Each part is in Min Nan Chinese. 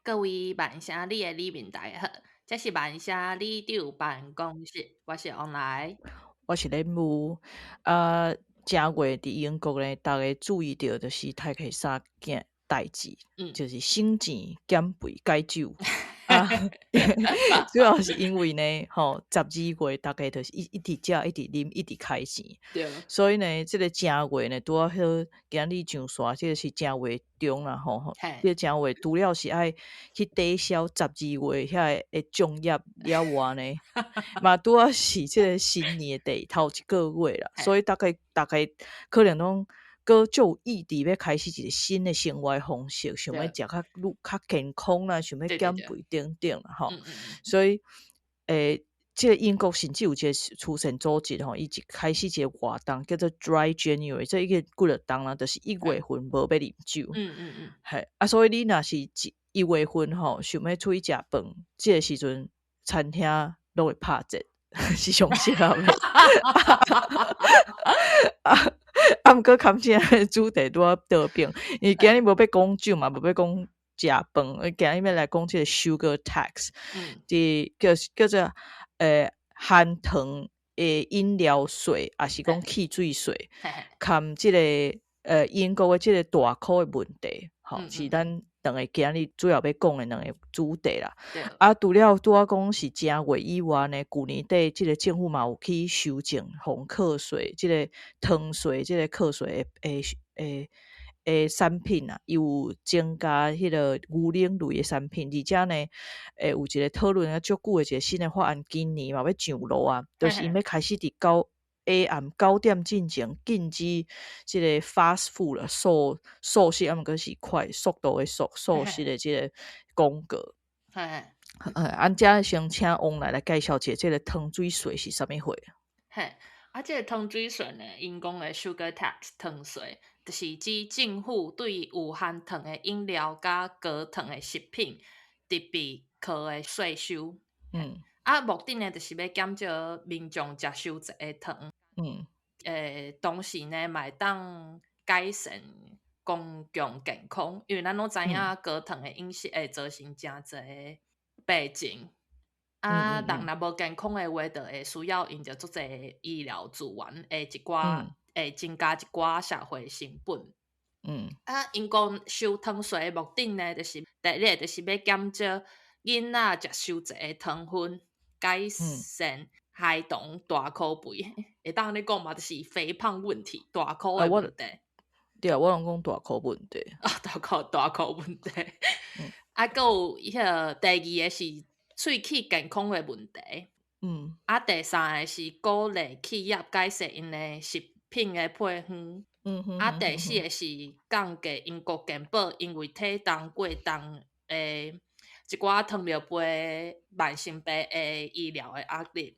各位萬城里的里民大家好，這是萬城里長辦公室，我是王來，我是任務。啊，正月佇英國呢，逐家注意著就是大概三件代誌，就是省錢、減肥、戒酒。啊，主要是因為呢，吼，12月逐家就是一直食、一直啉、一直開錢。所以呢，這个正月呢，拄仔好今日上線，這个是正月中啦，吼，這个正月除了是愛去抵消十二月遐个的帳業了外呢，嘛拄仔是這个新年的第頭一个月啦，所以逐家逐家可能攏閣足有意志欲開始一个新的生活方式，想欲食較愈較健康啦，想欲減肥等等啦，吼。所以，這个英國甚至有一個慈善組織吼，伊一開始一个活動叫做 Dry January，這已經幾落冬啦，就是1月份無欲啉酒。嘿，啊，所以你若是1月份吼，想欲出去食飯，這个時陣餐廳攏會拍折，是上適合的。啊，毋過坎這个主題拄仔倒轉，因為今日無欲講酒嘛，無欲講食飯，今日欲來講這个 sugar tax，佇叫做含糖的飲料稅，抑是講汽水稅，含這个英國的這个大箍的問題，吼，是咱兩个今日主要欲講的兩个主題啦。啊，除了拄仔講是正月以外呢，舊年底這个政府嘛有去修正予課稅，這个糖稅，這个課稅的產品啊，伊有增加彼个牛奶類的產品，而且呢，有一个討論啊足久的一个新的法案，今年嘛欲上路啊，就是𪜶欲開始佇下暗9點進前禁止這个 fast food 啦，速食，啊毋過是快速度的速食的這个廣告。按遮先請王來來介紹一下這个糖水稅是啥物貨。嘿，啊，這个糖水稅呢，𪜶講的 sugar tax 糖稅，就是指政府對有含糖的飲料佮高糖的食品特別課的稅收。啊，目的呢，就是欲減少民眾食傷濟的糖。同時呢，嘛會當改善公共健康，因為咱攏知影高糖的飲食會造成誠濟病症。啊，人若無健康的話，就會需要用著足濟醫療資源，會一寡會增加一寡社會成本。啊，𪜶講收糖稅的目的呢，就是第一个就是欲減少囡仔食傷濟的糖分，改善孩童大箍肥，會當按呢講嘛，就是肥胖問題，大箍的問題。對啊，我攏講大箍問題。啊，大箍問題。啊，閣有彼个第二个是喙齒健康的問題。啊，第三个是鼓勵企業改善𪜶的食品的配方。啊，第四个是降低英國健保因為體重過重的一寡糖尿病慢性病的醫療的壓力。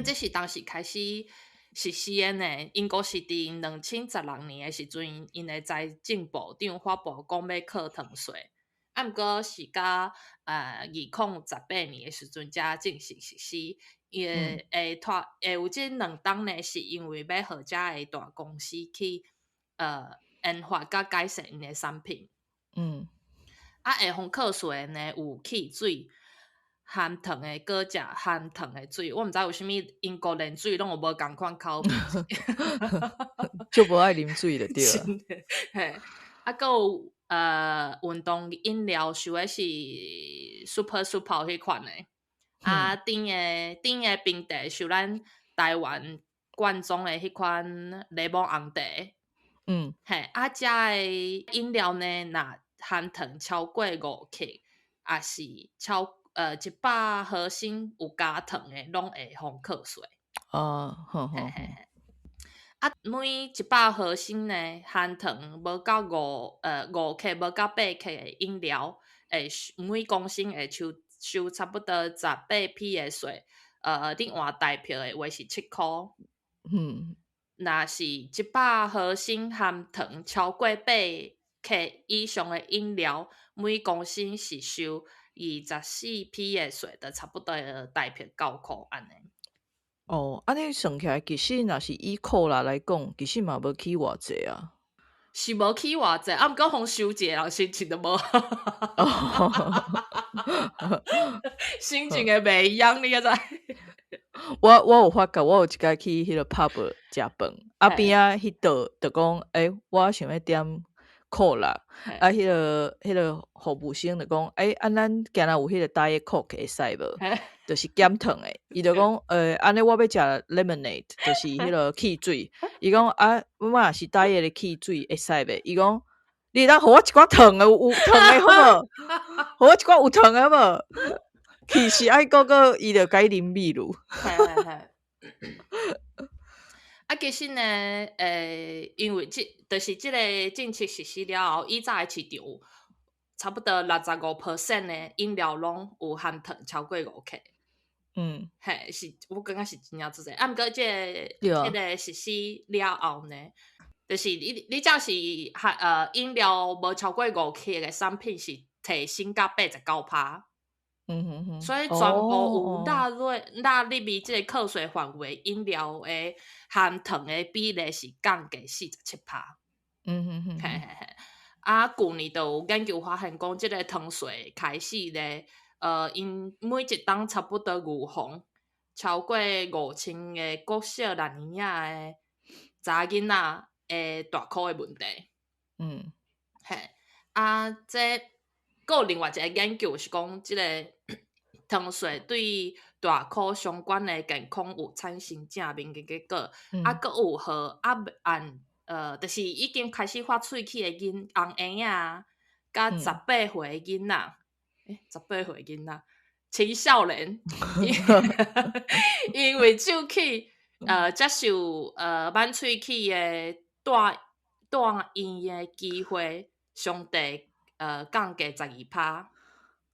這是當時開始實施的呢。英國是佇2016年的時陣，𪜶的財政部長發布講欲課糖稅，啊，毋過是到2018年的時陣才正式實施。伊會會拖會有這兩冬呢，是因為欲予遮的大公司去研發佮改善𪜶的產品。啊，會予課稅的呢，有汽水、含糖的果汁、含糖的水，我毋知為啥物英國連水攏有無仝款口味。就無愛啉水就對啦。真的，嘿，啊，閣有運動飲料，收的是 super super 彼款的。啊，甜的冰茶，像咱台灣罐裝的彼款檸檬紅茶。嘿，啊，遮的飲料呢，若含糖超過5克，抑是超100毫升有加糖的，攏會予課稅。哦，好好好。啊，每100毫升呢，含糖無到5克，無到8克的飲料，會每公升會收差不多18P 的稅。你換台票的話是7箍。若是100毫升含糖超過8克以上的飲料，每公升是收24P 的稅，就差不多台幣9箍按呢。哦，按呢算起來，其實若是以箍來講，其實嘛無起偌濟啊。是無起偌濟，啊，毋過予收一个人心情都無好，心情會袂樣，你敢知？我有發覺，我有一擺去彼个 pub 食飯，啊邊仔彼桌就講，欸，我想欲點可樂，啊，彼个服務生就講，欸，啊，咱今仔有彼个 Diet Coke 會使無？就是減糖的。伊就講，欸，按呢我欲食 lemonade，就是彼个汽水。伊講啊，我若是 diet 的汽水會使袂？伊講，你會當予我一寡糖的，有糖的好無？予我一寡有糖的好無？其實愛閣閣伊就共伊啉美祿。嘿嘿嘿。啊，其實呢，因為這就是這个政策實施了後，以早的市場差不多65% 的飲料攏有含糖超過5克。嘿，是我感覺是真正足濟。啊，毋過這個這個實施了後呢，就是你只要是含飲料無超過五克的產品是提升到89%。所以全部有納入佇這个課稅範圍飲料的含糖的比例是降低47%。嘿嘿嘿。啊，舊年就有研究發現講，這个糖稅開始咧，𪜶每一冬差不多預防超過5000个國小六年仔的查某囡仔的大箍的問題。嘿，啊，這閣有另外一个研究是講，這个糖稅對大箍相關的健康有產生正面的結果。啊，閣有予猶未按，就是已經開始發喙齒的紅嬰仔，佮18歲的囡仔，欸，十八歲囡仔，青少年，因為酒氣，接受挽喙齒的蹛院的機會相對降低12%。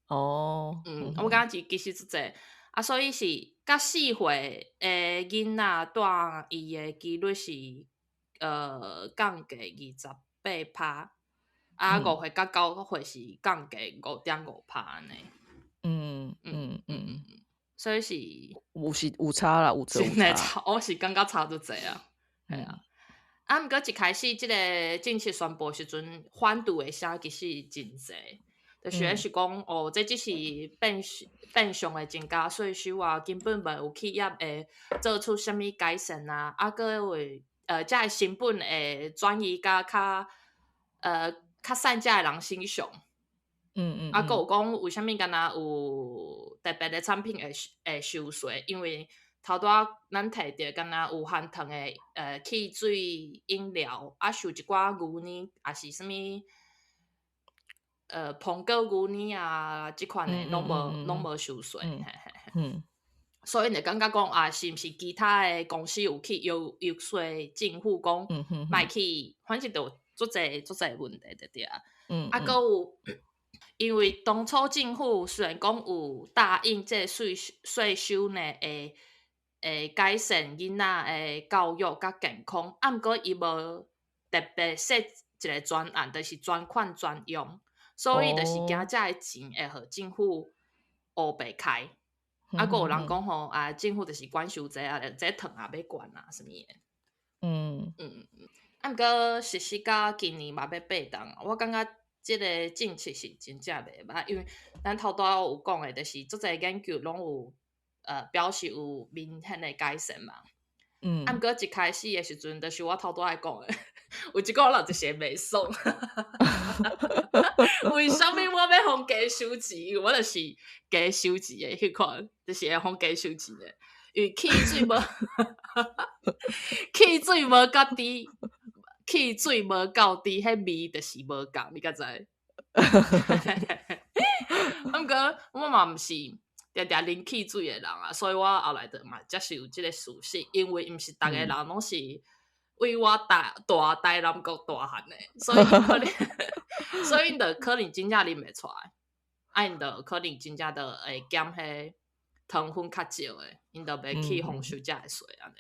我感覺其實足濟，啊，所以是佮4歲的囡仔蹛院的幾率是降低28%，啊，5歲佮9歲是降低5.5%按呢。所以是有是有差啦，有做有差。我是感覺差足濟啊，係啊。啊，毋過一開始這个政策宣布時陣，反對的聲其實真濟，就是是講哦，這只是變相的增加稅收啊，根本袂有企業會做出啥物改善啊，啊，閣會這个成本會轉移到較細隻的人身上。啊，閣有講為啥物敢若有特別的產品會收稅？因為頭拄仔咱提著敢若有含糖的汽水飲料，啊，受一寡牛奶，抑是啥物蘋果牛奶啊，這款的攏無收稅。嘿嘿嘿。所以𪜶就感覺講啊，是毋是其他的公司有去遊說政府講，莫去，反正就足濟足濟問題就對啊。啊，閣有，因為當初政府雖然講有答應這稅收呢，會改善囡仔的教育佮健康，啊，毋過伊無特別設一个專案，就是專款專用，所以就是驚這个錢會予政府烏白開。啊，閣有人講吼，啊，政府就是管傷濟啊，這糖也欲管啊，啥物的。啊，毋過實施到今年嘛欲8冬，我感覺這个政策是真正袂䆀，因為咱頭拄仔有講的，就是足濟研究攏有表示有明顯的改善嘛。啊，毋過一開始的時陣，就是我頭拄仔講的，有一個人就是會袂爽。為啥物我欲予加收錢？我就是加收錢的彼款，就是會予加收錢的。因為汽水無夠甜，彼味就是無仝，你敢知？毋過我嘛毋是定定啉汽水的人啊，所以我後來就嘛接受這个事實，因為毋是逐个人攏是為我大台南國大漢的，所以𪜶就可能真正啉袂出來，啊𪜶就可能真正就會減彼糖分較少的，𪜶就袂去予收這个稅按呢。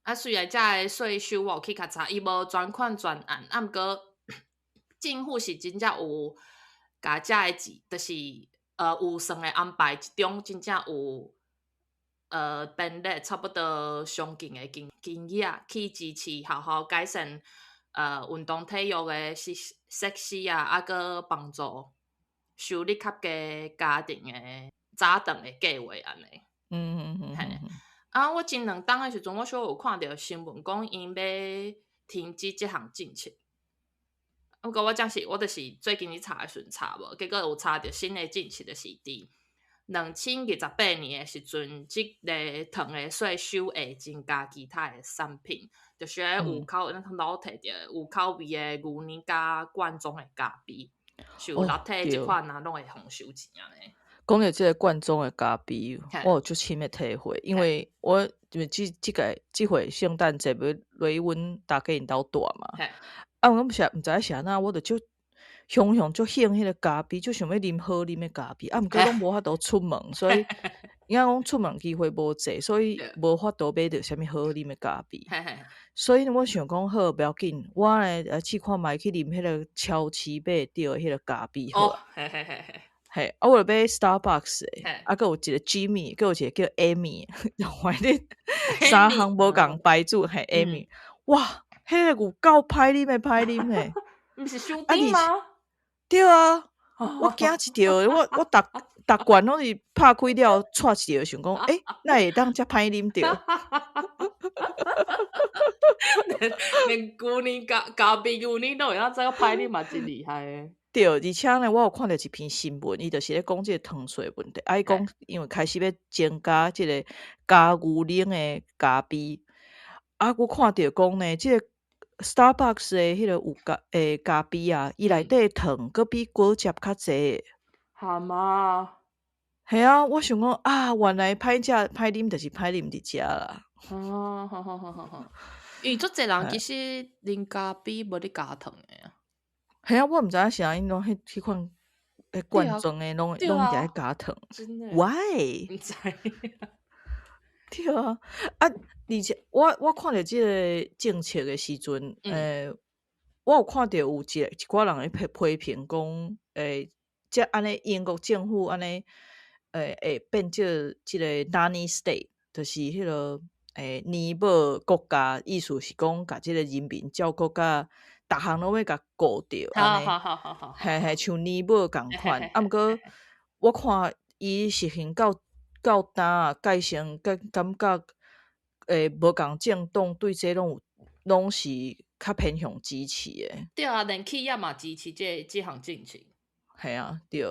啊，雖然這个稅收我有去較查，伊無專款專案，啊，毋過政府是真正有共這个錢，就是預算的安排一種真正有編列差不多相近的金金額去支持學校改善運動體育的設施啊，啊，閣幫助收入較低家庭的早頓的計劃按呢。嘿，啊，我前兩冬的時陣，我小可有看著新聞，講𪜶欲停止這項政策。毋過我這是我就是最近去查的時陣查無，結果有查著新的政策，就是佇2028年的時陣，這个糖的稅收會增加其他的產品，就是有口咱老提著有口味的牛奶佮罐裝的咖啡，像拿鐵這款啊，攏會予收錢按呢。講著這个罐裝的咖啡，我有足深的體會，因為我因為這這屆這回聖誕節欲來阮大家𪜶兜蹛嘛，啊，我毋是毋知影是按怎，我就足雄雄足興彼个咖啡，足想欲啉好啉的咖啡，啊，毋過攏無法度出門，所以應該講出門機會無濟，所以無法度買著啥物好啉的咖啡。所以我想講好，無要緊，我呢來試看覓去啉彼个超市買著的彼个咖啡好。嘿，啊，我就買 Starbucks 的，啊，閣有一個 Jimmy，閣有一個叫 Amy，反正三項無仝牌子，嘿，Amy，哇，彼个有夠歹啉的，歹啉的，毋是傷甜嗎？對啊，我驚一著，我逐逐罐攏是拍開了，啜一著，想講，欸，哪會當遮歹啉著？連牛奶咖啡牛奶都會當這個歹啉嘛，真厲害的。對，而且呢，我有看著一篇新聞，伊就是咧講這個糖稅問題，啊，伊講因為開始欲增加這个加牛奶的咖啡，啊，我看著講呢，這個 Starbucks 的彼個有加咖啡啊，伊內底糖閣比果汁較濟。哈嘛？嘿啊，我想講啊，原來歹食歹啉就是歹啉佇遮啦。哦，好好好好好。因為足濟人其實啉咖啡無咧加糖的啊。嘿啊，我毋知影是按怎𪜶攏彼款罐裝的攏攏佇愛加糖。真的？Why？毋知。對啊，啊，而且我看著這个政策的時陣，我有看著有一寡人咧批評講，這按呢英國政府按呢，會變做這个 nanny state，就是彼个尼母國家，意思是講共這个人民照顧甲逐項攏欲共顧著按呢，嘿嘿，像尼母仝款。啊，毋過我看伊實行到今啊，改成感覺無仝政黨對這攏有攏是較偏向支持的。對啊，連企業嘛支持這項政策。嘿啊，對。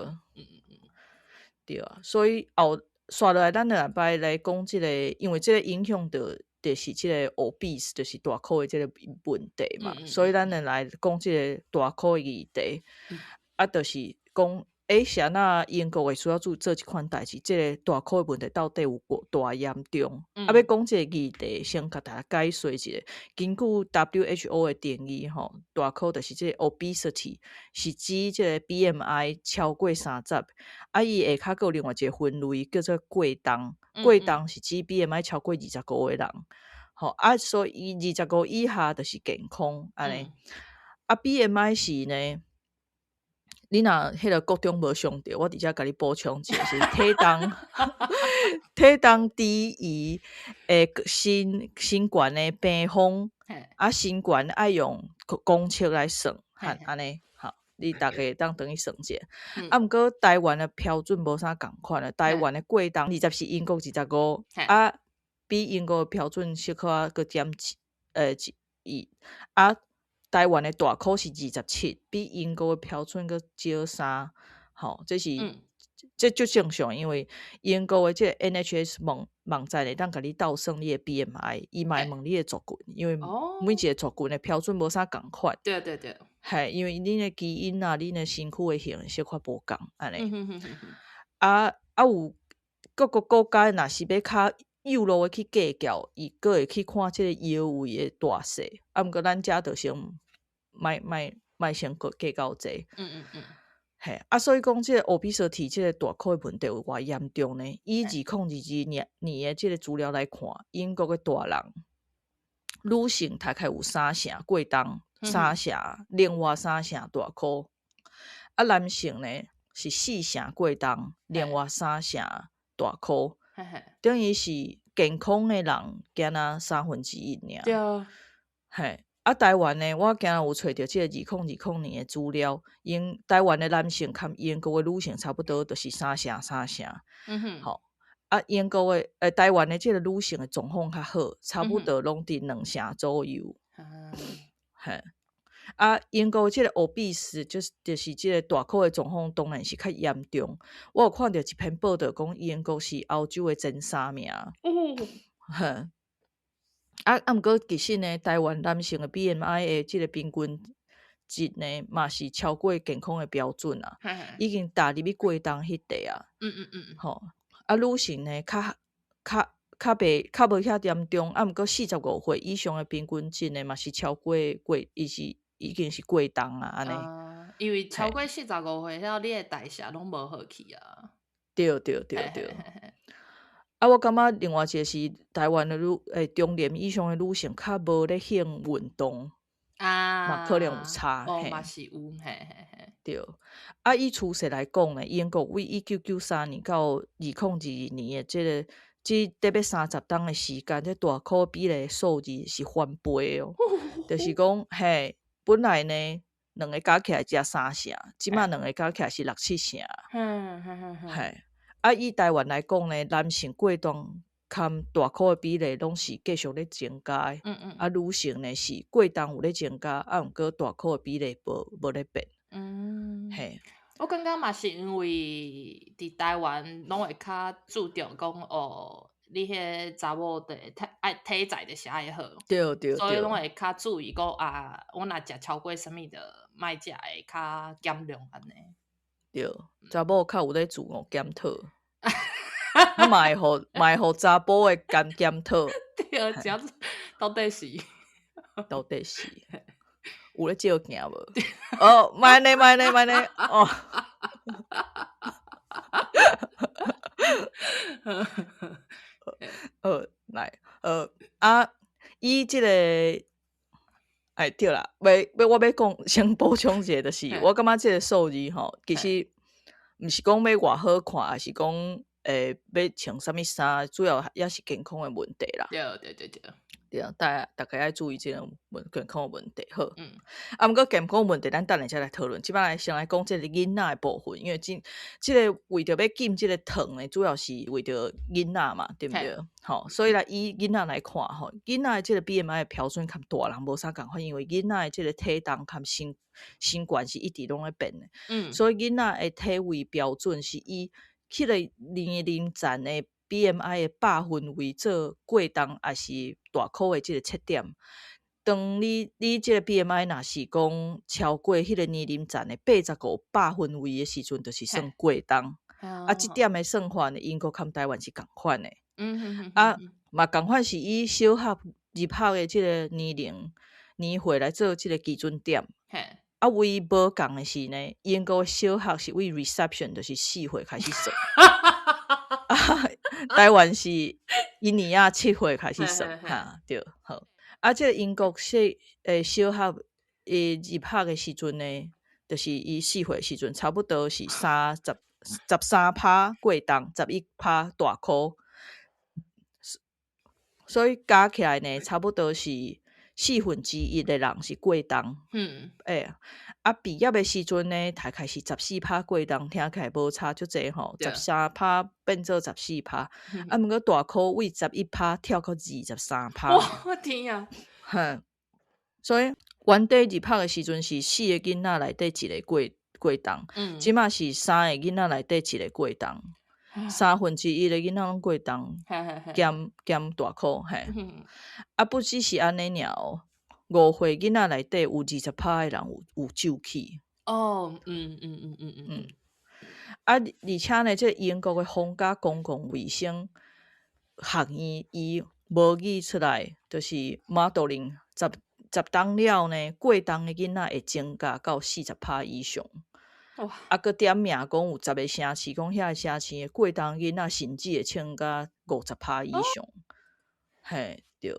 對啊，所以後紲落來，咱下禮拜來講這個，因為這個影響著就是這個 obese，就是大箍的這個問題嘛，所以咱就來講這個大箍的議題。啊，就是講，欸，是按怎英國會需要做這款代誌？這個大箍的問題到底有偌大嚴重？啊，欲講這個議題，先共大家解說一下。根據 WHO 的定義，吼，大箍就是這個 obesity，是指這個 BMI 超過30。啊，伊下跤閣有另外一個分類叫做過重，過重是指 BMI 超過25的人。吼，啊，所以25以下就是健康按呢。啊，BMI 是呢？你若彼个國中無上著，我佇遮共你補充一下，是體重體重除以身懸的平方，啊，身懸愛用公尺來算，按呢，好，你逐家會當轉去算一下。啊，毋過台灣的標準無啥仝款的，台灣的過重20是英國25，啊，比英國的標準小可仔閣減一，啊。台灣的大箍是27，比英國的標準閣少三，吼，這是，這足正常，因為英國的這個 NHS 網站會當共你鬥算你的 BMI，伊嘛會問你的族群，因為每一個族群的標準無啥仝款。嘿，因為恁的基因啊，恁的身軀的型小可無仝，按呢。啊，有各個國家若是欲較幼路的去計較，伊閣會去看這個腰圍的大細，啊，毋過咱遮就先莫先計較這。嘿，啊，所以講這個 obesity 這個大箍的問題有偌嚴重呢？以2022年的這個資料來看，英國的大人女性大概有三成過重，三成，另外三成大箍。啊，男性呢是四成過重，另外三成大箍。等於是健康的人，敢若1/3爾。對。嘿，啊，台灣呢，我今日有揣著這個2020年的資料，𪜶台灣的男性佮英國的女性差不多，就是三成三成。吼，啊，英國的台灣的這個女性的狀況較好，差不多攏佇2成左右。嘿。啊，英國這個 obese 就是這個大箍的狀況，當然是較嚴重。我有看著一篇報道講，英國是歐洲的前三名。哼。啊，毋過其實呢，台灣男性的 BMI 的這個平均值呢，嘛是超過健康的標準啊，已經踏入去過重彼塊啊。吼，啊，女性呢，較袂遐嚴重，啊，毋過45歲以上的平均值呢，嘛是超過過，伊是已經是過重啊，按呢。因為超過45歲了，你的代謝攏無好去啊。對對對對。啊，我感覺另外一個是台灣的中年以上的女性較無咧興運動，嘛可能有差。哦，嘛是有，嘿嘿嘿。對。啊，以趨勢來講呢，英國為1993年到2022年的這個這得欲30冬的時間，這大箍比例數字是翻倍哦。就是講，嘿，本來呢，兩个加起來才三成，這馬兩个加起來是六七成。嘿，啊，以台灣來講呢，男性過重佮大箍的比例攏是繼續咧增加的。啊，女性呢是過重有咧增加，啊，毋過大箍的比例無咧變。嘿。我感覺嘛是因為佇台灣攏會較注重講哦，你彼個查某的體愛體材就是愛好，所以攏會較注意講啊，我若食超過啥物就莫食會較減量按呢。對，查某較有咧自我檢討，啊嘛會予嘛會予查埔的檢檢討。對，這到底是？到底是有咧照鏡無？哦，莫按呢，莫按呢，莫按呢，哦。好，來，啊，以這個，哎，對啦，欲我欲講，先補充一下，就是我感覺這個數字吼，其實毋是講欲偌好看，抑是講欲穿啥物衫，主要也是健康的問題啦。對對對對。對啊，大家愛注意這個健康的問題。好，啊，毋過健康問題，咱等下才來討論。這擺來先來講這個囡仔的部分，因為這個為著欲禁這個糖呢，主要是為著囡仔嘛，對毋對？吼，所以來以囡仔來看吼，囡仔的這個 BMI 的標準佮大人無啥仝款，因為囡仔的這個體重佮身懸是一直攏咧變的。所以囡仔的體位標準是以彼個年齡層的 BMI 的百分位做過重抑是大箍的這個測點。當你這個 BMI 若是講超過彼個年齡層的85百分位的時陣，就是算過重。啊，這點的算法呢，英國佮台灣是仝款的。啊，嘛仝款是以小學入學的這個年齡年歲來做這個基準點。啊，唯一無仝的是呢，英國小學是為 reception，就是4歲開始算。啊，台灣是嬰兒仔7歲開始算，哈，對，好。啊，這個英國小學伊入學的時陣呢，就是伊4歲時陣，差不多是13%過重，11%大箍，所以加起來呢，差不多是1/4的人是過重。啊，畢業的時陣呢，大概是14%過重，聽起來無差足濟吼，13%變做14%，啊，毋過大箍為11%跳到23%。哇，我天啊！哼，所以原底入學的時陣是四個囡仔內底一個過重，這馬是三個囡仔內底一個過重，1/3的囡仔攏過重，兼大箍嘿。啊，不只是按呢爾哦，5歲囡仔內底有20%的人有皺起。哦，啊，而且呢，這個英國的皇家公共衛生學院伊模擬出來，就是 modeling 10冬了呢，過重的囡仔會增加到40%以上。啊，閣點名講有10個城市，講遐個城市的過重囡仔甚至會增加50%以上。嘿，對。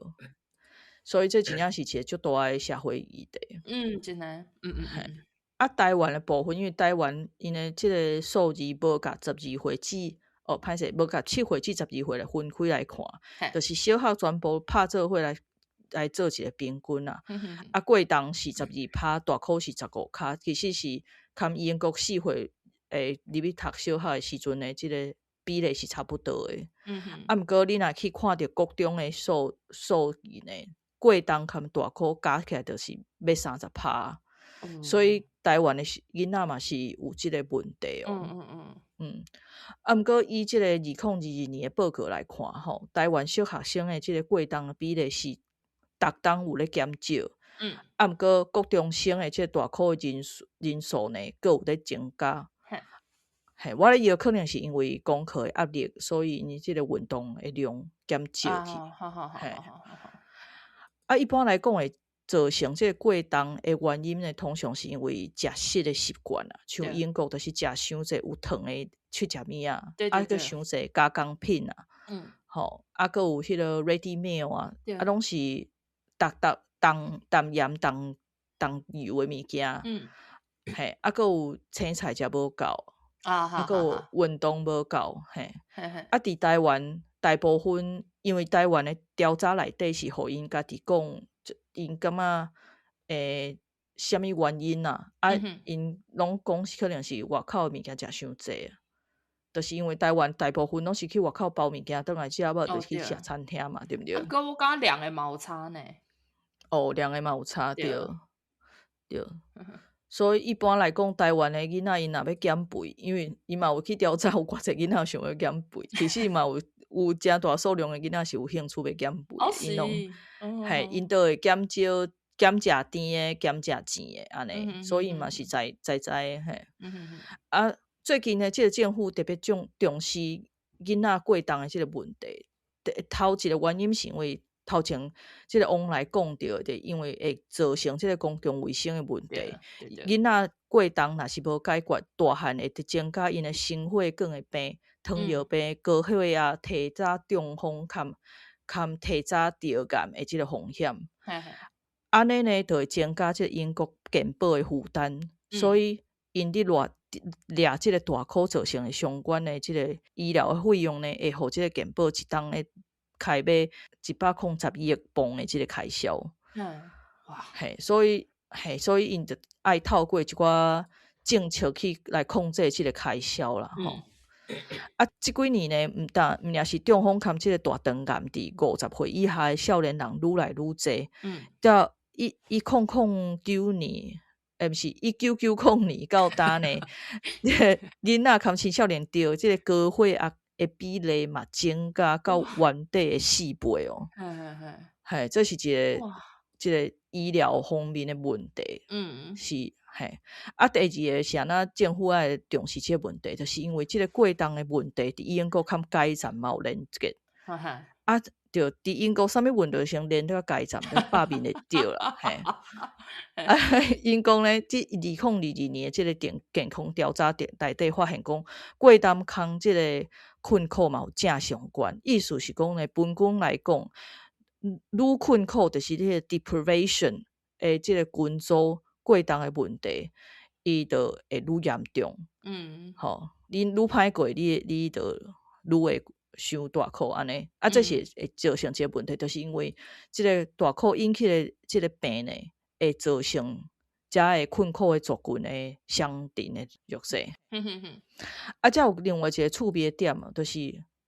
所以這真正是一個足大的社會議題。嗯，真的。嘿。啊，台灣的部分，因為台灣𪜶的這個數字無共12歲至哦，歹勢，無共7歲至12歲來分開來看，就是小學全部拍做伙來做一個平均啊。啊，過動是12趴，大箍是15跤，其實是含英國4歲會入去讀小學的時陣的這个比例是差不多的。啊，毋過你若去看著國中的數據呢，過動含大箍加起來就是欲30趴。所以台灣的囡仔嘛是有這个問題哦。啊，毋過以這个2022年的報告來看吼，台灣小學生的這个過動的比例是逐冬有咧減少。啊，毋過國中生的這个大箍的人數呢，閣有咧增加。嘿，我咧臆可能是因為功課的壓力，所以𪜶這个運動的量減少去。嘿。啊，一般來講會造成這个過動的原因呢，通常是因為食食的習慣啊，像英國就是食傷濟有糖的七食物仔，啊，閣傷濟加工品啊，吼，啊，閣有彼个 ready meal 啊，啊，攏是逐逐重淡鹽重重油的物件，嘿，啊，閣有青菜食無夠，啊，閣有運動無夠，嘿，啊，佇台灣大部分因為台灣的調查內底是予𪜶家己講，𪜶感覺啥物原因啊？啊，𪜶攏講可能是外口的物件食傷濟啊，就是因為台灣大部分攏是去外口包物件轉來食，無就去食餐廳嘛，對毋對？啊，毋過我感覺兩个嘛有差呢。哦，兩个嘛有差，對，對。所以一般來講，台灣的囡仔𪜶若欲減肥，因為伊嘛有去調查，有偌濟囡仔想欲減肥，其實嘛有誠大數量的囡仔是有興趣欲減肥的，𪜶攏嘿，𪜶都會減少減食甜的，減食鹹的按呢，所以嘛是知知知嘿。啊，最近呢，這个政府特別重視囡仔過動的這个問題。頭一个原因是因為頭前這个王來講著的，因為會造成這个公共衛生的問題。囡仔過動若是無解決，大漢會增加𪜶的心血管的病、糖尿病、高血壓、提早中風、含提早著癌的這个風險。按呢呢，就會增加這个英國健保的負擔，所以𪜶佇掠掠這个大箍造成的相關的這个醫療的費用呢，會予這个健保一冬的開欲110億磅的這个開銷。哇！嘿，所以𪜶就愛透過一寡政策去來控制這个開銷啦，吼。啊，這幾年呢，毋但毋爾是中風含這个大腸癌，佇50歲以下的少年人愈來愈濟。到1009年，毋是1990年到今呢，囡仔含青少年著這个高血壓的比例嘛增加到原底的4倍哦。嘿，這是一个這个醫療方面的問題。是嘿。啊，第二个是按怎政府愛重視這个問題，就是因為這个過動的問題，佇英國含階層嘛有連結。啊，對，佇英國啥物問題先連著階層，罷免會著啦，嘿。啊，𪜶講咧，這2022年的這个健康調查內底發現講，過動含這个困苦嘛有正相關。意思是講咧，平均來講，愈困苦就是你的 deprivation 的這个群組過動的問題，伊就會愈嚴重。吼，你愈歹過，你就愈會傷大箍按呢。啊，這是會造成一个問題，就是因為這个大箍引起的這个病呢，會造成遮的困苦的族群的相近的弱勢。啊，才有另外一个趣味的點啊，就是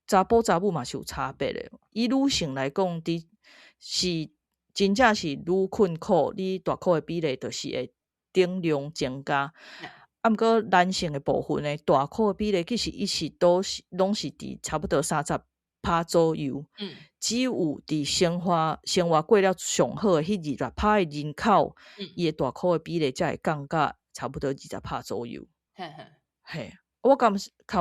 查埔查某嘛是有差別的。以女性來講，佇是真正是愈困苦，你大箍的比例就是會等量增加。啊，毋過男性的部分呢，大箍的比例其實一直都是攏是佇差不多30趴左右。只有佇生活過了上好的彼20趴的人口，伊的大箍的比例才會降到差不多20趴左右。嘿，我含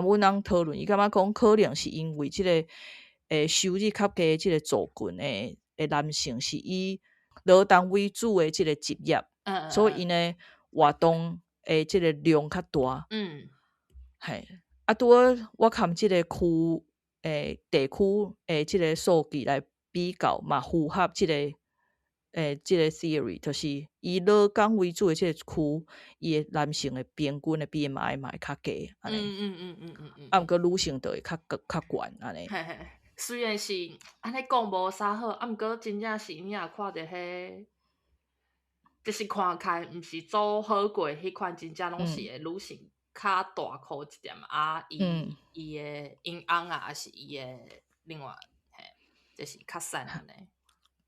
阮翁討論，伊感覺講可能是因為這个收入較低這个族群的男性是以勞動為主的這个職業，所以𪜶的活動的這个量較大。嘿，啊，拄好我含這个區地區的這个數據來比較，嘛符合這个這个 theory，就是以勞工為主的這个區，伊的男性的平均的 BMI 嘛會較低，按呢。啊，毋過女性就會較較懸，按呢。嘿嘿，雖然是按呢講無啥好，啊，毋過真正是你若看著彼，就是看起來毋是做好過彼款，真正攏是會女性較大箍一點啊，伊伊的營養啊，抑是伊的另外嘿，就是較瘦按呢。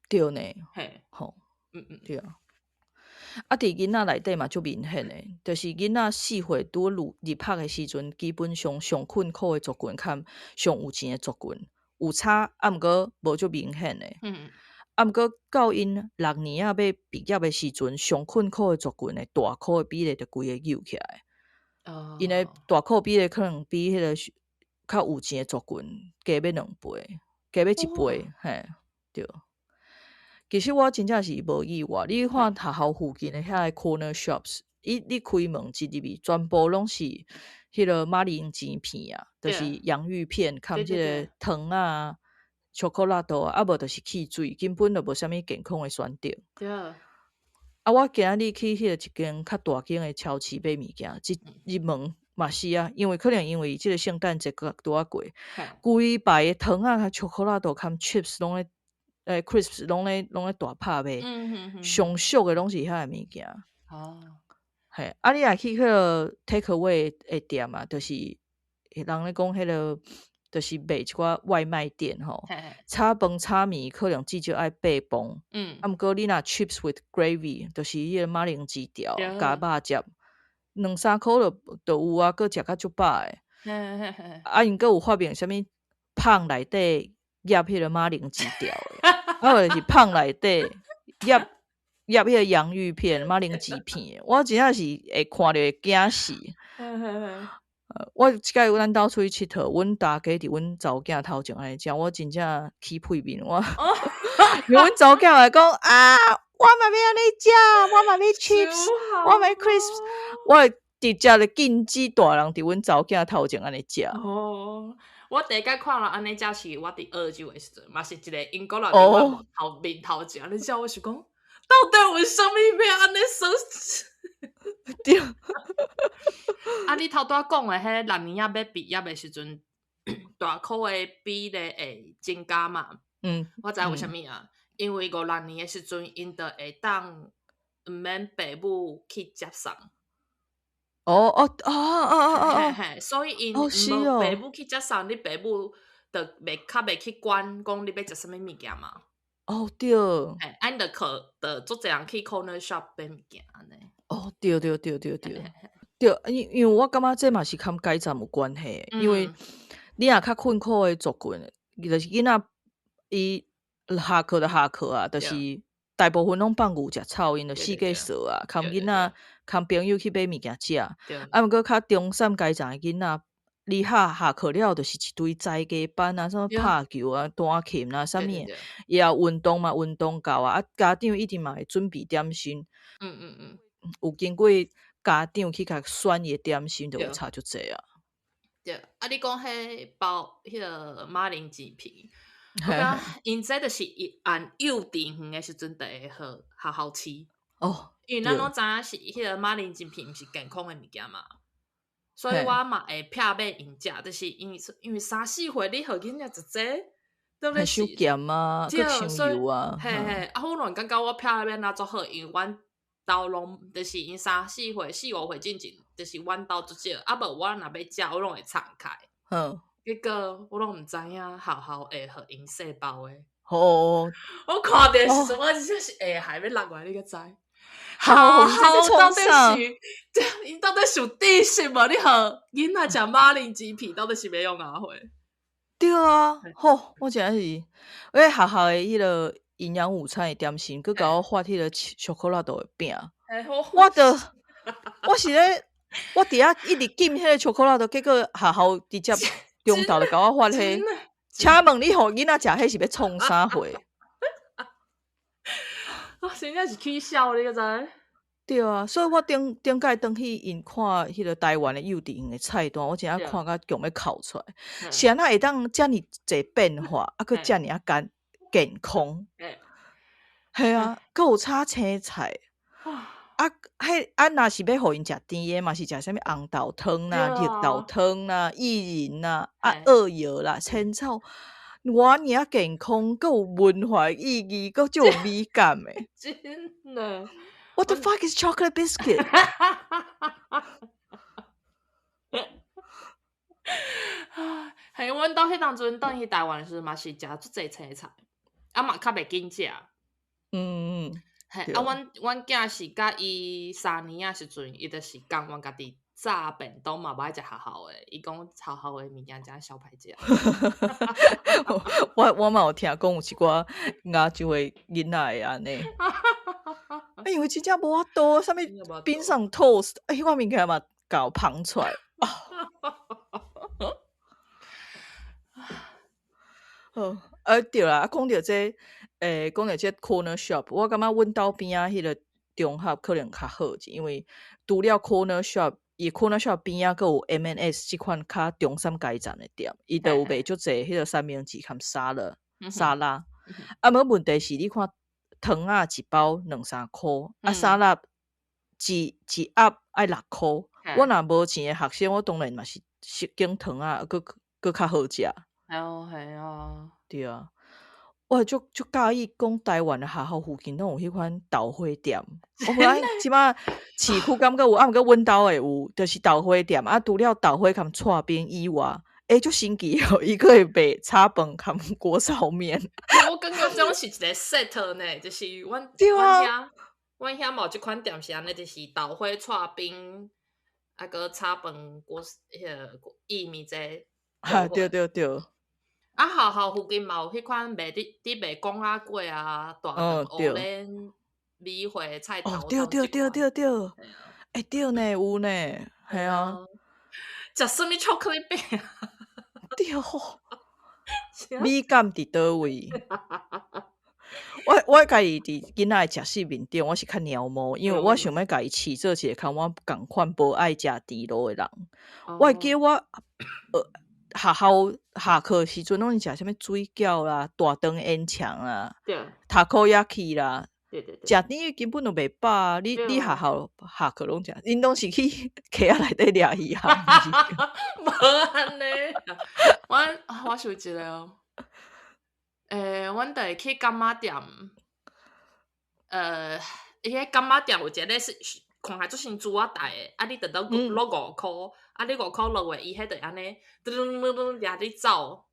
對呢，吼，對啊。啊，佇囡仔內底嘛足明顯的，就是囡仔4歲拄入入學的時陣，基本上上困苦的族群較上有錢的族群有差，啊，毋過無足明顯的。啊，毋過到𪜶6年仔欲畢業的時陣，上困苦的族群的大箍的比例就規个扭起來。𪜶的大箍比例可能比彼个較有錢的族群加欲2倍，加欲1倍，嘿，對。其實我真正是無意外，你看學校附近的遐个 corner shops，伊你開門一入去，全部攏是彼个馬鈴薯片啊，就是洋芋片，含這个糖仔、巧克力豆啊，無就是汽水，根本就無啥物健康的選擇。啊，我今日去彼個一間較大間的超市買物件，一入門嘛是啊，因為可能因為這个聖誕節閣拄仔過，規排的糖仔、巧克力豆含 chips 攏咧。Crisps 攏咧大拍賣，上俗的攏是遐个物件。嘿，啊，你若去彼个 take away 的店啊，就是人咧講彼个，就是賣一寡外賣店吼。炒飯炒麵可能至少愛8磅。啊，毋過你若 chips with gravy，就是彼个馬鈴薯條加肉汁，兩三箍就有啊，閣食甲足飽的。啊，𪜶閣有發明啥物麭內底醃彼个馬鈴薯條的，啊，或者是麭內底醃醃彼个洋芋片、馬鈴薯片，我真正是會看著會驚死。我這擺阮兜出去𨑨迌，阮大家佇阮查某囝頭前按呢食，我真正起屁面，我因為阮查某囝會講啊，我嘛欲按呢食，我嘛欲 chips，我嘛欲 crisps，我會直接就禁止大人佇阮查某囝頭前按呢食。哦，我第一擺看人按呢食是我佇澳洲的時陣，嘛是一个英國人佇我面頭前按呢食，我想講到底為啥物欲按呢耍？對。啊，你頭拄仔講的彼六年仔欲畢業的時陣，大箍的比例會增加嘛？我知為啥物啊？因為五六年的時陣，𪜶就會當毋免爸母去接送。嘿，所以𪜶無爸母去接送，你爸母就袂較袂去管講你欲食啥物物件嘛。哦，對。嘿，啊𪜶就靠就足濟人去 corner shop 買物件按呢。哦，對對對對對。對，因為我感覺這嘛是佮階層有關係，因為你若較困苦的族群，就是囡仔伊下課就下課啊，就是大部分攏放牛食草，𪜶就四界踅啊，含囡仔含朋友去買物件食。啊，毋過較中產階層的囡仔，你下下課了就是一堆才藝班啊，啥物拍球啊、彈琴啊，啥物，伊也運動嘛，運動夠啊，啊，家長一定嘛會準備點心。有經過家長去共選伊的點心，就有差足濟啊。對，啊，你講彼包彼个馬鈴薯片，我感覺𪜶這就是按幼稚園的時陣就會予學校飼。因為咱攏知影是彼个馬鈴薯片毋是健康的物件嘛，所以我嘛會避買𪜶食，就是因為3、4歲你予囡仔食這，對不對？傷鹹啊，閣傷油啊。嘿嘿，啊，我亂感覺我避買若足好，因為阮兜攏就是𪜶3、4歲、4、5歲進前，就是阮兜足少，啊無我若欲食，我攏會藏開。結果我攏毋知影學校會予𪜶細包的。我看著時陣，我真正是下頦欲落來，你敢知？學校到底是，𪜶到底是有知識無？你予囡仔食馬鈴薯片，到底是欲創啥貨？對啊，吼，我真正是，我學校的彼个營養午餐的點心，閣共我發彼个巧克力豆的餅。我著，我是咧，我佇遐一直禁彼个巧克力豆，結果學校直接中晝就共我發彼。請問你予囡仔食彼是欲創啥貨？啊，真正是起痟，你敢知？對啊，所以我頂頂擺轉去𪜶看彼个台灣的幼稚園的菜單，我真正看甲強欲哭出來。是按怎會當遮爾濟變化，啊閣遮爾仔健康？系啊，閣有炒青菜。啊，彼啊，若是欲予𪜶食甜的嘛，是食啥物紅豆湯啦、綠豆湯啦、薏仁啦、啊蚵藥啦、仙草，偌爾健康，閣有文化意義，閣足有美感的。真的。 What the fuck is chocolate biscuit？嘿，阮兜彼當陣轉去台灣的時陣嘛是食足濟青菜，啊嘛較袂緊食。嘿，啊，阮囝是佮伊3年仔時陣，伊就是甘願家己炸便當嘛，無愛食學校的，伊講學校的物件真小歹食。我嘛有聽講有一寡亞洲的囡仔會按呢。因為真正無法度，啥物冰上 toast，欸，彼款物件嘛共芳出來。好，啊對啦，啊講著這。講著這 corner shop，我感覺阮兜邊仔彼個中學可能較好一，因為除了 corner shop，伊 corner shop 邊仔閣有 M&S 這款較中產階層的店，伊就有賣足濟彼個三明治含沙律、沙拉。啊，無問題是你看糖仔一包兩三箍，啊沙拉一一盒愛6箍。我若無錢的學生，我當然嘛是揀糖仔，閣較好食。哦，係啊，對啊。我足足佮意講台灣的學校附近攏有彼款豆花店。我感覺這擺市區感覺有，啊毋過阮兜的有，就是豆花店。啊，除了豆花含剉冰以外，足神奇哦，伊閣會賣炒飯含鍋燒麵。我感覺這種是一個 set 呢，就是阮阮遐嘛有這款店是按呢，就是豆花剉冰，啊閣炒飯鍋彼個意麵這。哈，對對對。啊，學校附近嘛有彼款賣佇賣廣仔粿啊，大腸芋輪米花菜頭。哦，對對對對對，對呢，有呢，係啊。食啥物巧克力餅啊？對吼，美感佇佗位？我家己佇囡仔的食食面頂，我是較貓毛，因為我想欲共伊飼做一個佮我仝款無愛食甜路的人。我會記我學校下課時陣攏是食啥物水餃啦、大腸煙腸啦、塔可亞去啦，食甜的根本就袂飽。你學校下課攏食，𪜶攏是去溪仔內底掠魚啊？無按呢，我想一下哦。阮就會去柑仔店，伊彼柑仔店有一个是看起來足像珠仔袋的，啊，你就落5箍，啊，你5箍落去，伊彼就按呢，噔噔噔噔掠你走，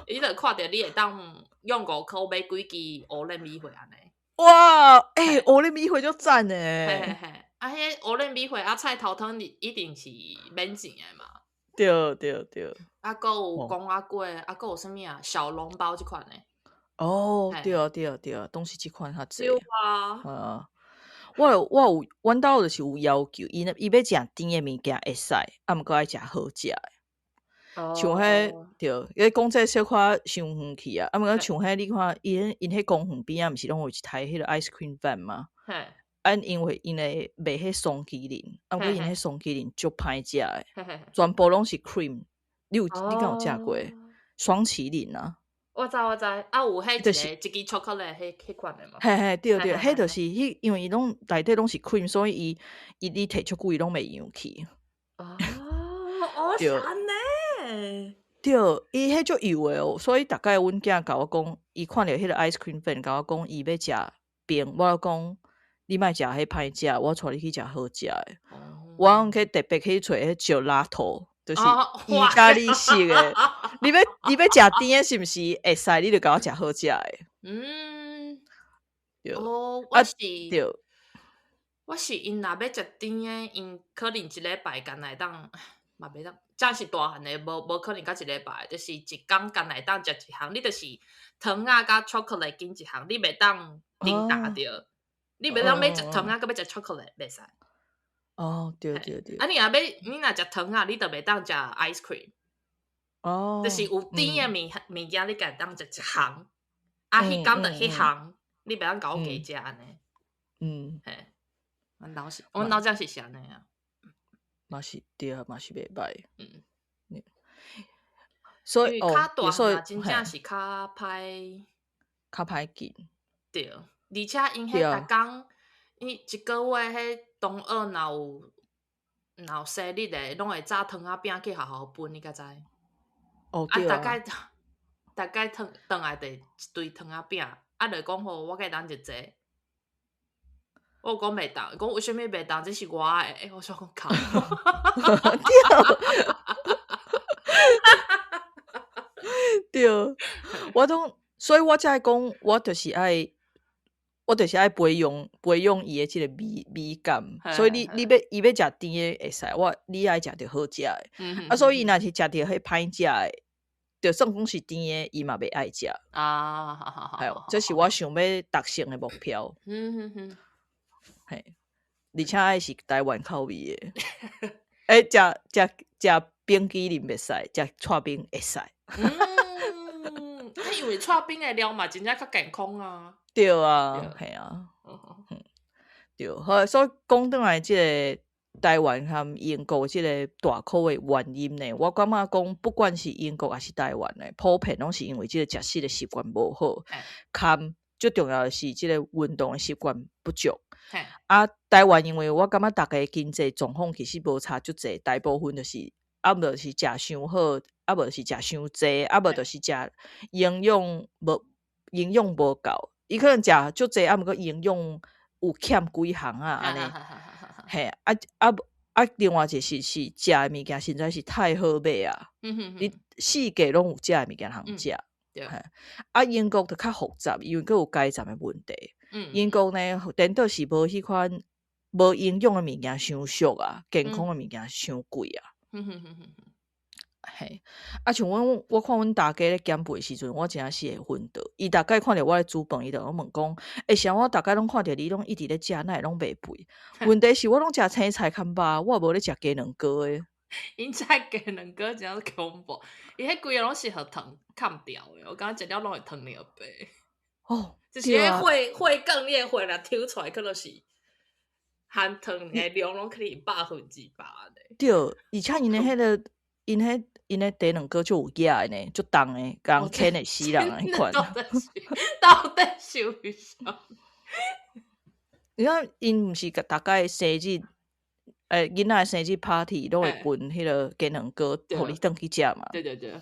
伊就看著你會當用5箍買幾支烏龍米花按呢。哇，烏龍米花足讚的。嘿嘿嘿，啊，彼烏龍米花啊，菜頭湯一定是免錢的嘛。對對對。啊，閣有公仔粿，啊，閣有啥物啊？小籠包這款的。哦，對啊對啊對啊，攏是這款較濟。對啊。啊。我有，阮兜就是有要求，伊欲食甜的物件會使，啊，毋過愛食好食的。像彼對，伊講這小可傷遠去啊，啊，毋過像彼你看，𪜶彼公園邊仔毋是攏有一台彼個 ice cream van 嗎？啊，因為𪜶會賣彼霜淇淋，啊，毋過𪜶彼霜淇淋足歹食的，全部攏是 cream。你敢有食過霜淇淋啊？我知我知，啊有彼一個一支巧克力彼款的嗎？嘿嘿，對對，彼就是彼，因為伊攏內底攏是 cream，所以伊你摕足久伊攏袂溶去。哦，哦是按呢。對，伊彼足油的哦，所以逐擺阮囝共我講，伊看著彼個 ice cream van，共我講伊欲食冰，我講你莫食彼歹食，我帶你去食好食的。我講去特別去揣彼 gelato。就是意大利式的，你欲食甜的，是毋是會使？你就共我食好食的。嗯，對。哦，我是，對，我是𪜶若欲食甜的，𪜶可能一禮拜干焦會當嘛袂當，這是大漢的，無可能到一禮拜，就是一工干焦會當食一項。你就是糖仔佮巧克力揀一項，你袂當顛倒著，你袂當欲食糖仔，閣欲食巧克力，袂使。哦，對對對。啊，你若食糖仔，你就袂當食 ice cream。哦。就是有甜的物件，你敢會當食一項，啊，彼工就彼項，你袂當共我加食按呢。嘿，阮兜這是按呢啊。嘛是對啊，嘛是袂䆀。所以較大漢真正是較歹，較歹揀。對，而且𪜶彼逐工，伊一个月彼同學若有生日的，攏會紮糖仔餅去學校分，你敢知？哦，對啊。啊，逐擺轉來就一堆糖仔餅，啊，就講吼，我共你等一齊。我講袂當，講為啥物袂當？這是我的，我想講靠。對，我攏，所以我才會講，我就是愛培養伊的這个美感。所以你欲伊欲食甜的會使，你愛食著好食的。啊，所以伊若是食著彼歹食的，就算講是甜的，伊嘛袂愛食。啊，好好好，這是我想欲達成的目標。嘿，而且愛是台灣口味的。欸，食冰淇淋袂使，食剉冰會使。嗯，因為剉冰的料嘛，真正較健康啊。對啊，係啊，對。好，所以講轉來這个台灣和英國這个大箍的原因呢，我感覺講，不管是英國抑是台灣呢，普遍攏是因為這个食食的習慣無好，兼最重要的是這个運動的習慣不足。啊，台灣因為我感覺逐家經濟狀況其實無差足濟，大部分就是啊，無就是食傷好，啊無就是食傷濟，啊無就是食營養無夠。伊可能食足濟，啊毋過營養有欠幾項啊，按呢。嘿，啊啊啊！另外一個是食的物件實在是太好買啊！你四界攏有遮的物件通食。啊，英國就較複雜，因為閣有階層的問題。英國呢，顛倒是無彼款無營養的物件傷俗啊，健康的物件傷貴啊。嘿，啊，像阮，我看阮大家咧減肥的時陣，我真正是會昏倒。伊逐擺看著我咧煮飯，伊就攏問講：欸，啥我逐擺攏看著你攏一直咧食，哪會攏袂肥？問題是我攏食青菜較肉，我無咧食雞卵糕的。𪜶食雞卵糕真正恐怖，伊彼規个攏是予糖崁掉的，我感覺食了攏會糖尿病。哦，就是彼血管，你的血若抽出來，可能是含糖的量攏可能100%的。對，而且𪜶的彼个，𪜶彼雞卵糕足有額的呢，足重的，共牽會死人的彼款。到底是為啥物？你看，𪜶毋是逐擺生日，囡仔生日 party 攏會分彼个雞卵糕，予你轉去食嘛。對對對。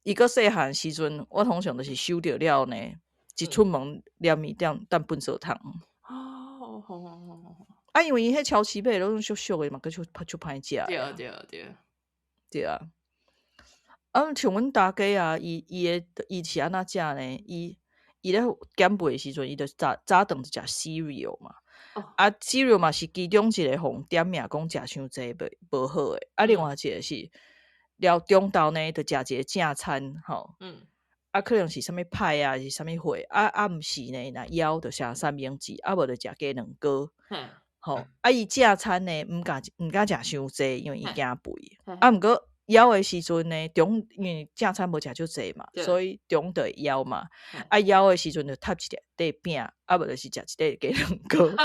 伊閣細漢時陣，我通常就是收著了呢，一出門連麵店等糞掃桶。哦，好好好好。啊，因為伊彼超市買的攏俗俗的嘛，閣足歹食。對對對。對啊。啊，像阮大家啊，伊是按怎食呢？伊咧減肥的時陣，伊就早早頓就食 cereal 嘛。哦。啊，cereal 嘛是其中一个予點名講食傷濟袂無好的。啊，另外一個是了中晝呢，就食一個正餐吼。啊，可能是啥物派啊，是啥物貨？啊暗時呢，若枵就食三明治，啊無就食雞卵糕。吼，啊，伊正餐呢，毋敢食傷濟，因為伊驚肥。啊，毋過枵的時陣呢，因為正餐無食足濟嘛，所以中就會枵嘛。啊，枵的時陣就插一塊餅，啊無就是食一塊雞卵糕。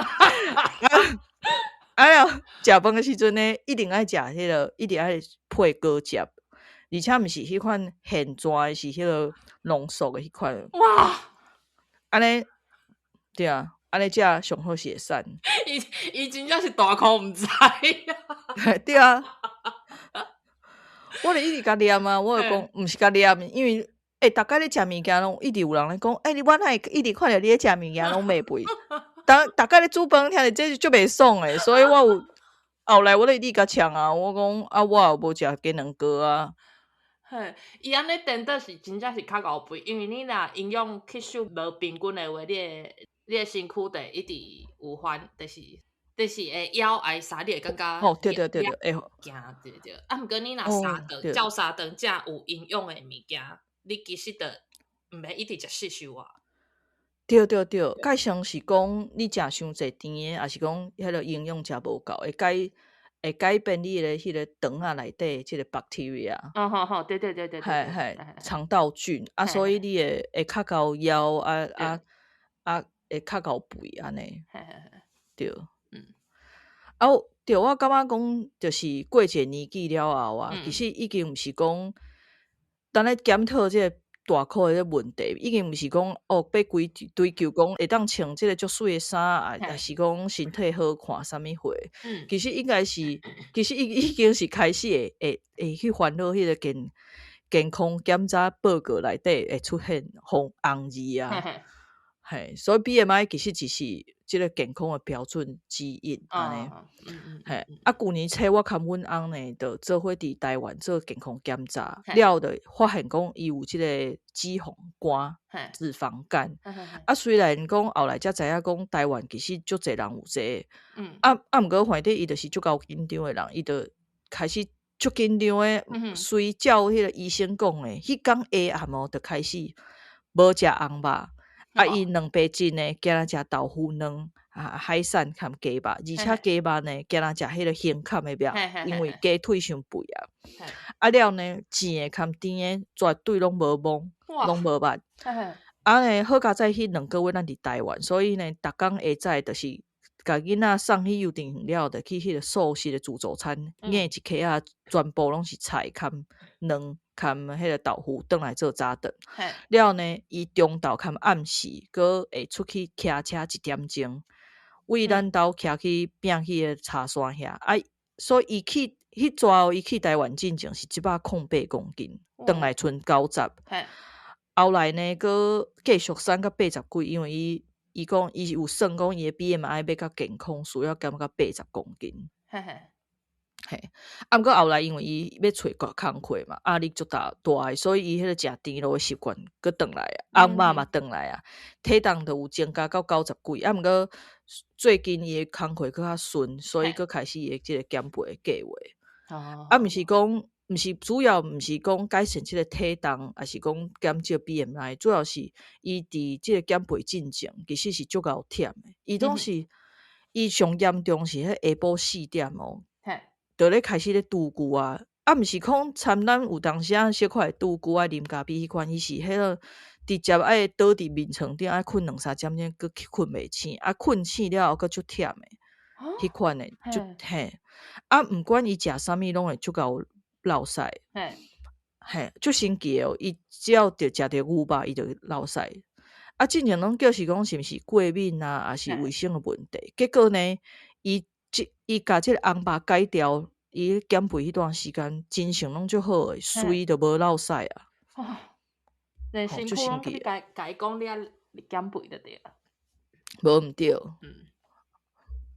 啊了，食飯的時陣呢，一定愛食彼个，一定愛配果汁，而且毋是彼款現榨的，是彼个濃縮的彼款。哇！按呢，對啊，按呢食上好是會瘦。伊真正是大箍毋知啊。對啊。我就一直共念啊，我就講，毋是共念，因為逐擺咧食物件攏一直有人咧講，欸，我哪會一直看著你咧食物件攏袂肥，逐擺咧煮飯聽著這足袂爽的，所以我有後來我就一直共嗆啊，我講啊，我也無食雞卵糕啊。嘿，伊按呢顛倒是真正是較𠢕肥，因為你若營養吸收無平均的話，你的身軀就一直有反，就是會枵愛啥，你會感覺哦，對對對對，會驚對對。啊，毋過你若三頓照三頓食有營養的物件，你其實就毋免一直食吸收啊。對對對，蓋像是講你食傷濟甜的，抑是講彼个營養食無夠，會改變你的彼个腸仔內底這个 bacteria。哦好好，對對對對對，嘿腸道菌啊，所以你會較𠢕枵啊啊啊，會較𠢕肥按呢。對。啊，對，我感覺講，就是過一個年紀了後啊，其實已經毋是講，當咧檢討這個大箍的這問題，已經毋是講哦，欲追求講會當穿這个足媠的衫啊，抑是講身體好看啥物貨。其實應該是，其實已經是開始會去煩惱彼個健康檢查報告內底會出現紅紅字啊。嘿，所以 BMI 其實只是這个健康的標準之一，按呢。嘿，啊，舊年初我共阮翁呢，就做伙佇台灣做健康檢查，了就發現講伊有這個脂肪肝、脂肪肝。啊，雖然講後來才知影講台灣其實足濟人有這個，啊，毋過反正伊就是足夠緊張的人，伊就開始足緊張的，隨照彼個醫生講的，彼工下暗哦，就開始無食紅肉。啊！伊蛋白質呢，干焦食豆腐卵、啊海產含雞肉，而且雞肉呢，干焦食彼个胸坎的肉，因為雞腿傷肥啊。啊了呢，鹹的含甜的絕對攏無摸，攏無捌。啊呢，好佳哉，彼2個月咱佇台灣，所以呢，逐工下早就是共囡仔送去幼稚園了，就去彼个素食的自助餐，挵一盒仔，全部攏是菜含卵。含彼个豆腐轉來做早頓，了呢，伊中晝含暗時，閣會出去騎車一點鐘，為咱兜騎去餅彼个柴山遐。啊，所以伊去彼逝伊去台灣進前是108公斤，轉來賰90。後來呢，閣繼續瘦到80幾，因為伊講伊有算講伊的 BMI 欲較健康，需要減到80公斤。嘿，啊，毋過後來因為伊欲揣工課嘛，壓力足大大的，所以伊彼个食甜露的習慣閣轉來啊，紅肉嘛轉來啊，體重就有增加到90幾，啊，毋過最近伊的工課閣較順，所以閣開始伊的這个減肥的計劃。啊，毋是講，毋是主要毋是講改善這个體重，抑是講減少 BMI，主要是伊佇這个減肥進前，其實是足𠢕忝的。伊總是伊上嚴重是彼下晡4點哦。就咧開始咧拄久啊，啊，毋是講參咱有當時仔小可會拄久愛啉咖啡彼款，伊是彼個直接愛倒佇眠床頂愛睏兩三點鐘，閣睏袂醒，啊，睏醒了後閣足忝的，彼款的，足嘿，啊，毋管伊食啥物攏會足𠢕落屎，嘿，足神奇的哦，伊只要著食著牛肉，伊就落屎。啊，進前攏叫是講是毋是過敏啊，抑是衛生的問題，結果呢，伊共這个紅肉改掉，伊減肥彼段時間精神攏足好的，隨就無落屎啊。連身軀攏去共伊講你愛減肥就對啊。無毋對。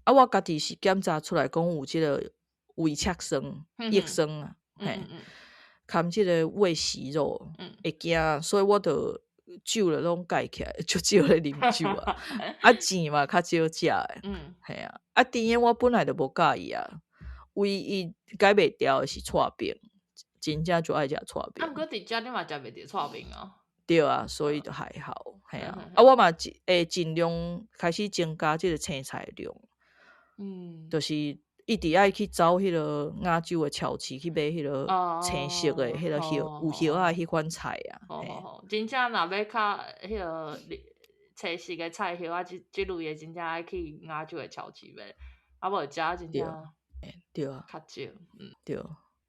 啊，我家己是檢查出來講有這个胃赤酸、液酸啊，嘿，含這个胃息肉，會驚，所以我就酒就攏戒起來，足少咧啉酒啊。啊，鹹嘛較少食的，嘿啊。啊，甜的我本來就無佮意啊，唯一改袂掉的是刨冰，真正就愛食刨冰。啊，毋過佇遮你嘛食袂著刨冰哦。對啊，所以就還好，嘿啊。啊，我嘛會盡量開始增加這个青菜量。就是一直愛去走彼个亞洲的超市去買彼个青色的彼个葉有葉仔的彼款菜啊。好好好，真正若欲較彼个青色的菜葉仔這這類的，真正愛去亞洲的超市買，啊無遮真正對啊，較少，對，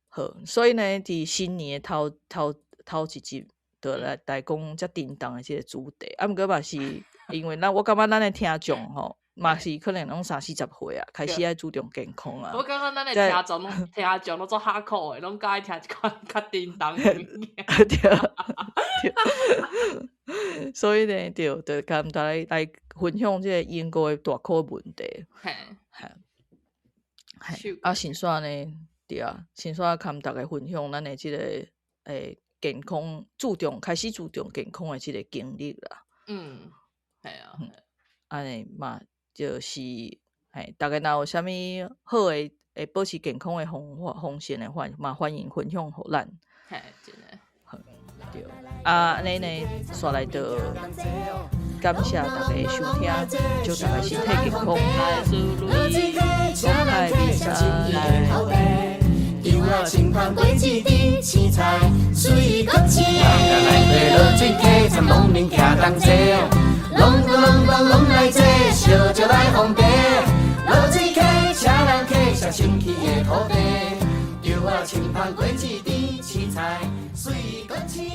好，所以呢，佇新年的頭頭頭一集，就來講遮沉重的這个主題，啊，毋過嘛是因為咱我感覺咱的聽眾吼，嘛是可能攏三四十歲啊，開始愛注重健康啊。我感覺咱的聽眾攏聽眾攏足哈口的，攏較愛聽這款較沉重的物件。對，對。所以呢，對，就共大家來分享這个英國的大箍問題。嘿。嘿。啊，先煞呢，對啊，先煞共大家分享咱的這个健康注重開始注重健康的這个經歷啦。係啊。按呢嘛。就是，嘿，大家若有啥物好的，會保持健康的方法方式的話，嘛歡迎分享予咱。嘿，真的。好，對。啊，按呢呢，煞來就感謝大家收聽，祝大家身體健康。拜拜。攏攏攏攏來坐，燒酒來奉茶，落水溪，車人客，上神奇的土地，稻仔青芳果子甜，青菜水果青。